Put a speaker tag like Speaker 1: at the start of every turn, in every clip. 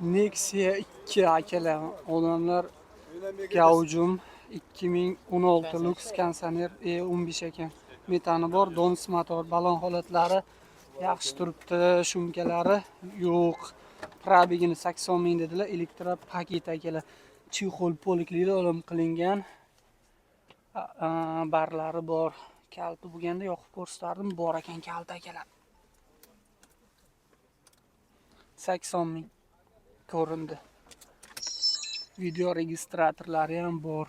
Speaker 1: Nexia 2 akalar, odamlar gavjum. 2016 Lux konditsioner E15 ekan. Metani bor, Dons motor, balon holatlari yaxshi turibdi, shumkalari yo'q. Пробег ini 80 ming dedilar, elektro paket akalar. Чехол polikli olim qilingan. Barlari bor. Kaliti bo'lganda yoqib ko'rsatardim, bor ekan kaliti akalar. 80 ming ko'rindi. Video registratorlari ham bor.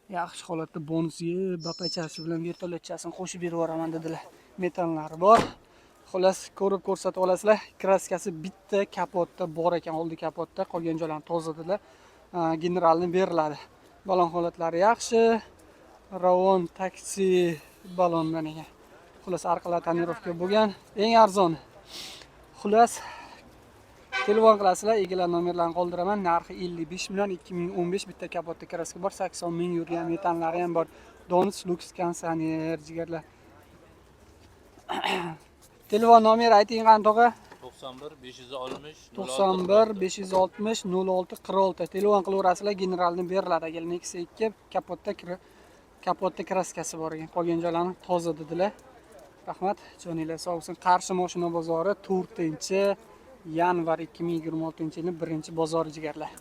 Speaker 1: Yaxshi holatda, bonus bapachasi bilan vertolyotchasini qo'shib berib yuboraman dedilar. Metanlari bor. Xullas, ko'rib ko'rsatib olasizlar. Краска si bitta kapotda bor ekan, oldi kapotda, qolgan joylarni toza dedilar. Generalni beriladi. Balon holatlari yaxshi. Ravon taksi balondan ekan. Xullas, orqalar тонировка bo'lgan. Eng arzoni. Xullas, telefon qilasizlar, egalar nomerlarini qoldiraman. Narxi 55 million, 2015, bitta kapotda краска bor, 80 ming yurgan, metanlari ham bor. Dons Lux konditsioner, jigarlar. Telefon nomeri ayting, qani, tog'a?
Speaker 2: 91 560.
Speaker 1: 91 560 06 46. Telefon qilaverasizlar, generalni beriladi agar. Nexia 2, kapotda краска si bor ekan, qolgan joylarni toza dedilar. Rahmat, joninglar sog' bo'lsin. Qarshi moshina bozori, 4 yanvar 2026 yilning birinchi bozori, jigarlar.